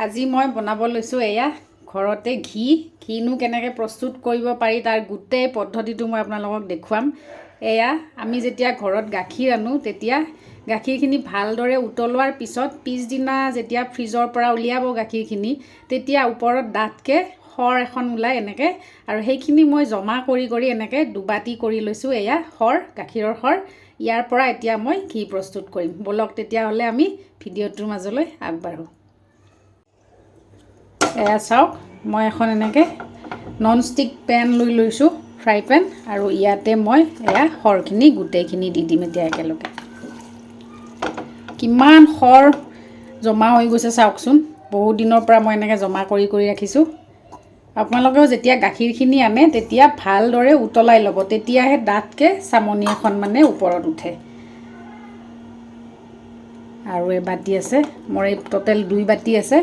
আজি মই বনাব লৈছোঁ এয়া ঘৰতে ঘি। ঘিনো কেনেকৈ প্ৰস্তুত কৰিব পাৰি তাৰ গোটেই পদ্ধতিটো মই আপোনালোকক দেখুৱাম। এয়া আমি যেতিয়া ঘৰত গাখীৰ আনো তেতিয়া গাখীৰখিনি ভালদৰে উতলোৱাৰ পিছত পিছদিনা যেতিয়া ফ্ৰিজৰ পৰা উলিয়াব গাখীৰখিনি, তেতিয়া ওপৰত ডাঠকৈ সৰ এখন ওলায় এনেকৈ, আৰু সেইখিনি মই জমা কৰি কৰি এনেকৈ দুবাতি কৰি লৈছোঁ। এয়া সৰ, গাখীৰৰ সৰ। ইয়াৰ পৰা এতিয়া মই ঘি প্ৰস্তুত কৰিম। ব'লক তেতিয়াহ'লে আমি ভিডিঅ'টোৰ মাজলৈ আগবাঢ়োঁ। এয়া চাওক, মই এখন এনেকৈ নন ষ্টিক পেন লৈ লৈছোঁ, ফ্ৰাই পেন, আৰু ইয়াতে মই এয়া সৰখিনি গোটেইখিনি দি দিম এতিয়া একেলগে। কিমান সৰ জমা হৈ গৈছে চাওকচোন, বহুত দিনৰ পৰা মই এনেকৈ জমা কৰি কৰি ৰাখিছোঁ। আপোনালোকেও যেতিয়া গাখীৰখিনি আনে তেতিয়া ভালদৰে উতলাই ল'ব, তেতিয়াহে ডাঠকৈ চামনি এখন মানে ওপৰত উঠে। আৰু এবাতি আছে, মোৰ এই টোটেল 2 বাতি আছে।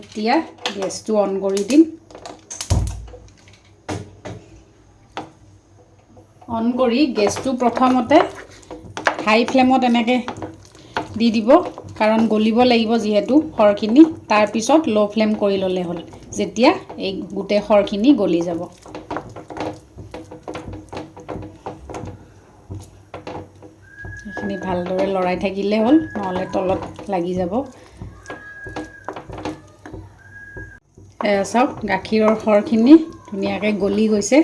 এতিয়া গেছটো অন কৰি দিম। অন কৰি গেছটো প্ৰথমতে হাই ফ্লেমত এনেকৈ দি দিব, কাৰণ গলিব লাগিব যিহেতু সৰখিনি। তাৰপিছত ল' ফ্লেম কৰি ল'লে হ'ল, যেতিয়া এই গোটেই সৰখিনি গলি যাব। এইখিনি ভালদৰে লৰাই থাকিলে হ'ল, নহ'লে তলত লাগি যাব। এয়া চাওক, গাখীৰৰ সৰখিনি ধুনীয়াকৈ গলি গৈছে।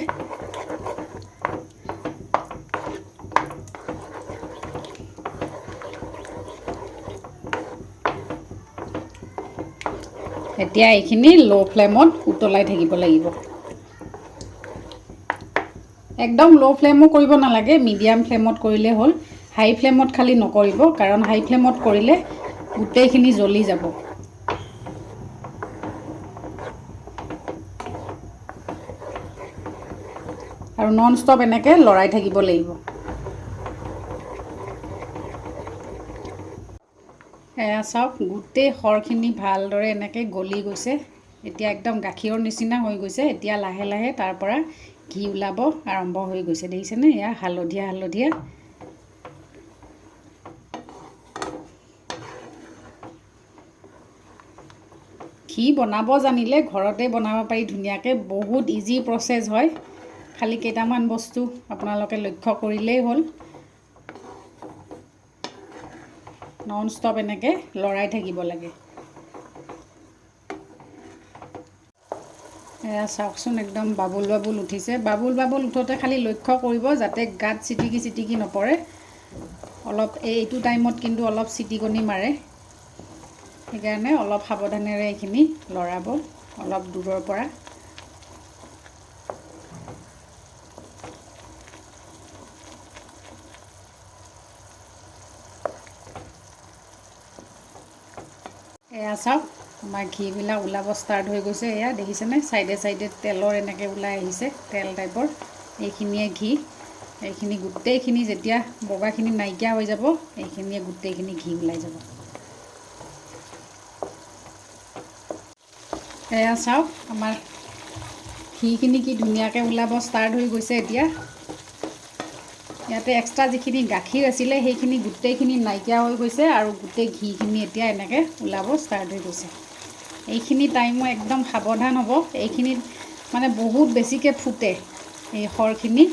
এতিয়া এইখিনি ল' ফ্লেমত উতলাই থাকিব লাগিব। একদম ল' ফ্লেমো কৰিব নালাগে, মিডিয়াম ফ্লেমত কৰিলে হ'ল। হাই ফ্লেমত খালি নকৰিব, কাৰণ হাই ফ্লেমত কৰিলে গোটেইখিনি জ্বলি যাব। আৰু নন ষ্টপ এনেকৈ লৰাই থাকিব লাগিব। এয়া চাওক, গোটেই সৰখিনি ভালদৰে এনেকৈ গলি গৈছে। এতিয়া একদম গাখীৰৰ নিচিনা হৈ গৈছে। এতিয়া লাহে লাহে তাৰ পৰা ঘি ওলাব আৰম্ভ হৈ গৈছে, দেখিছেনে? এয়া হালধীয়া হালধীয়া। ঘি বনাব জানিলে ঘৰতে বনাব পাৰি ধুনীয়াকৈ, বহুত ইজি প্ৰচেছ হয়। খালি কেইটামান বস্তু আপোনালোকে লক্ষ্য কৰিলেই হ'ল। নন ষ্টপ এনেকৈ লৰাই থাকিব লাগে। এয়া চাওকচোন, একদম বাবুল বাবুল উঠিছে। বাবুল বাবুল উঠোঁতে খালি লক্ষ্য কৰিব যাতে গাত চিটিকি চিটিকি নপৰে। অলপ এইটো টাইমত কিন্তু অলপ চিটিকনি মাৰে, সেইকাৰণে অলপ সাৱধানেৰে এইখিনি লৰাব, অলপ দূৰৰ পৰা। এয়া চাওক, আমাৰ ঘিবিলাক ওলাব ষ্টাৰ্ট হৈ গৈছে। এয়া দেখিছেনে, চাইডে চাইডে তেলৰ এনেকৈ ওলাই আহিছে, তেল টাইপৰ। এইখিনিয়ে ঘি। এইখিনি গোটেইখিনি যেতিয়া বগাখিনি নাইকিয়া হৈ যাব, এইখিনিয়ে গোটেইখিনি ঘি ওলাই যাব। এয়া চাওক, আমাৰ ঘিখিনি কি ধুনীয়াকৈ ওলাব ষ্টাৰ্ট হৈ গৈছে। এতিয়া ইয়াতে এক্সট্ৰা যিখিনি গাখীৰ আছিলে সেইখিনি গোটেইখিনি নাইকিয়া হৈ গৈছে আৰু গোটেই ঘিখিনি এতিয়া এনেকৈ ওলাব ষ্টাৰ্ট হৈ গৈছে। এইখিনি টাইমো একদম সাৱধান হ'ব, এইখিনিত মানে বহুত বেছিকৈ ফুটে এই সৰখিনি,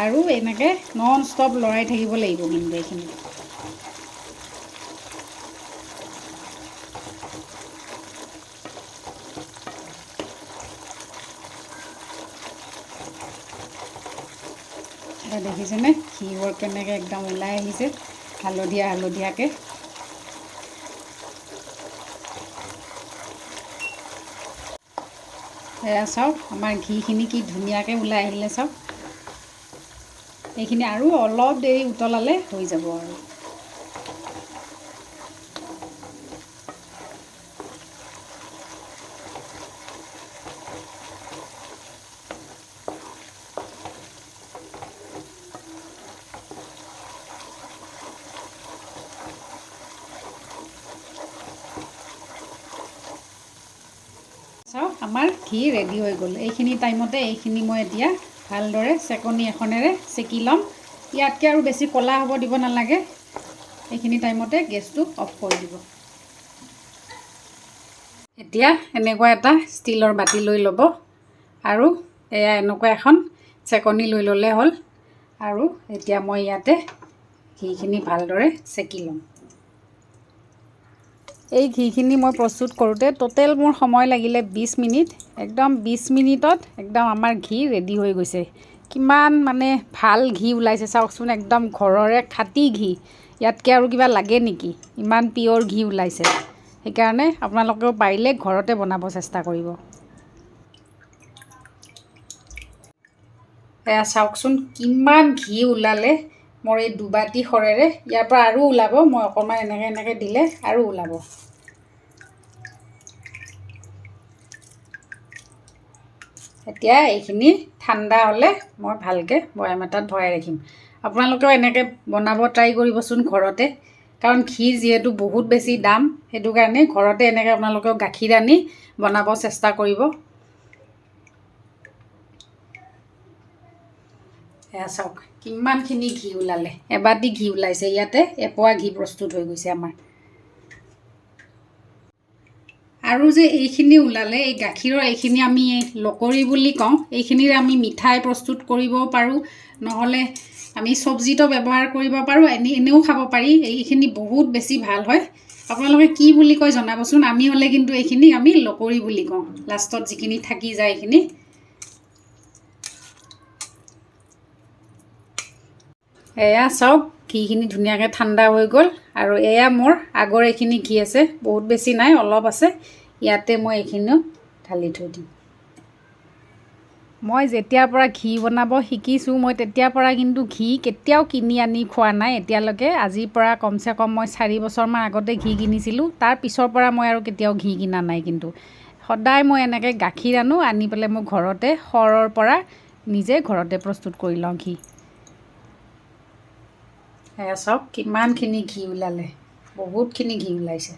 আৰু এনেকৈ নন ষ্টপ লৰাই থাকিব লাগিব কিন্তু এইখিনি। দেখিছেনে ঘিবোৰ কেনেকৈ একদম ওলাই আহিছে হালধীয়া হালধীয়াকৈ। এয়া চাওক, আমাৰ ঘিখিনি কি ধুনীয়াকৈ ওলাই আহিলে চাওক। এইখিনি আৰু অলপ দেৰি উতলালে হৈ যাব আৰু। আমাৰ ঘি ৰেডি হৈ গ'ল। এইখিনি টাইমতে এইখিনি মই এতিয়া ভালদৰে চেকনি এখনেৰে চেকি ল'ম। ইয়াতকৈ আৰু বেছি ক'লা হ'ব দিব নালাগে। এইখিনি টাইমতে গেছটো অফ কৰি দিব। এতিয়া এনেকুৱা এটা ষ্টীলৰ বাতি লৈ ল'ব আৰু এয়া এনেকুৱা এখন চেকনি লৈ ল'লে হ'ল। আৰু এতিয়া মই ইয়াতে ঘিখিনি ভালদৰে চেকি ল'ম। এই ঘিখিনি মই প্ৰস্তুত কৰোঁতে টোটেল মোৰ সময় লাগিলে 20 মিনিট। একদম 20 মিনিটত একদম আমাৰ ঘি ৰেডি হৈ গৈছে। কিমান মানে ভাল ঘি ওলাইছে চাওকচোন, একদম ঘৰৰে খাটি ঘি। ইয়াতকৈ আৰু কিবা লাগে নেকি? ইমান পিয়'ৰ ঘি ওলাইছে। সেইকাৰণে আপোনালোকেও পাৰিলে ঘৰতে বনাব চেষ্টা কৰিব। এয়া চাওকচোন কিমান ঘি ওলালে মোৰ এই দুবাতি সৰেৰে। ইয়াৰ পৰা আৰু ওলাব, মই অকণমান এনেকৈ এনেকৈ দিলে আৰু ওলাব। এতিয়া এইখিনি ঠাণ্ডা হ'লে মই ভালকৈ বৈয়াম এটাত ভৰাই ৰাখিম। আপোনালোকেও এনেকৈ বনাব ট্ৰাই কৰিবচোন ঘৰতে, কাৰণ ঘি যিহেতু বহুত বেছি দাম, সেইটো কাৰণে ঘৰতে এনেকৈ আপোনালোকেও গাখীৰ আনি বনাব চেষ্টা কৰিব। এয়া চাওক কিমানখিনি ঘি ওলালে, এবাতি ঘি ওলাইছে। ইয়াতে এপোৱা ঘি প্ৰস্তুত হৈ গৈছে আমাৰ। আৰু যে এইখিনি ওলালে, এই গাখীৰৰ এইখিনি আমি লকৰি বুলি কওঁ। এইখিনিৰে আমি মিঠাই প্ৰস্তুত কৰিবও পাৰোঁ, নহ'লে আমি চব্জিতো ব্যৱহাৰ কৰিব পাৰোঁ, এনেও খাব পাৰি। এইখিনি বহুত বেছি ভাল হয়। আপোনালোকে কি বুলি কয় জনাবচোন। আমি হ'লে কিন্তু এইখিনি আমি লকৰি বুলি কওঁ, লাষ্টত যিখিনি থাকি যায় এইখিনি। এয়া চাওক ঘিখিনি ধুনীয়াকৈ ঠাণ্ডা হৈ গ'ল। আৰু এয়া মোৰ আগৰ এইখিনি ঘি আছে, বহুত বেছি নাই, অলপ আছে। ইয়াতে মই এইখিনিও ঢালি থৈ দিম। মই যেতিয়াৰ পৰা ঘি বনাব শিকিছোঁ, মই তেতিয়াৰ পৰা কিন্তু ঘি কেতিয়াও কিনি আনি খোৱা নাই এতিয়ালৈকে। আজিৰ পৰা কমচে কম মই 4 বছৰমান আগতে ঘি কিনিছিলোঁ, তাৰ পিছৰ পৰা মই আৰু কেতিয়াও ঘি কিনা নাই। কিন্তু সদায় মই এনেকৈ গাখীৰ আনো, আনি পেলাই মই ঘৰতে সৰৰ পৰা নিজে ঘৰতে প্ৰস্তুত কৰি লওঁ ঘি। এয়া চাওক কিমানখিনি ঘি ওলালে, বহুতখিনি ঘি ওলাইছে।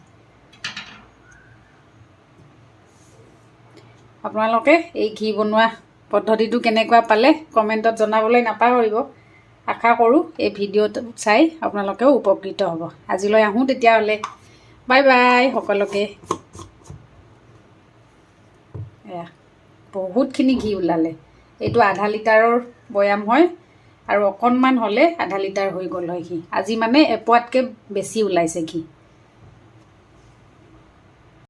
আপোনালোকে এই ঘি বনোৱা পদ্ধতিটো কেনেকুৱা পালে কমেণ্টত জনাবলৈ নাপাহৰিব। আশা কৰোঁ এই ভিডিঅ'টো চাই আপোনালোকেও উপকৃত হ'ব। আজিলৈ আহোঁ তেতিয়াহ'লে, বাই বাই সকলোকে। এয়া বহুতখিনি ঘি ওলালে। এইটো আধা লিটাৰৰ বৈয়াম হয় আৰু অকণমান হ'লে আধা লিটাৰ হৈ গ'ল হয় ঘি। আজি মানে এপোৱাতকৈ বেছি ওলাইছে ঘি।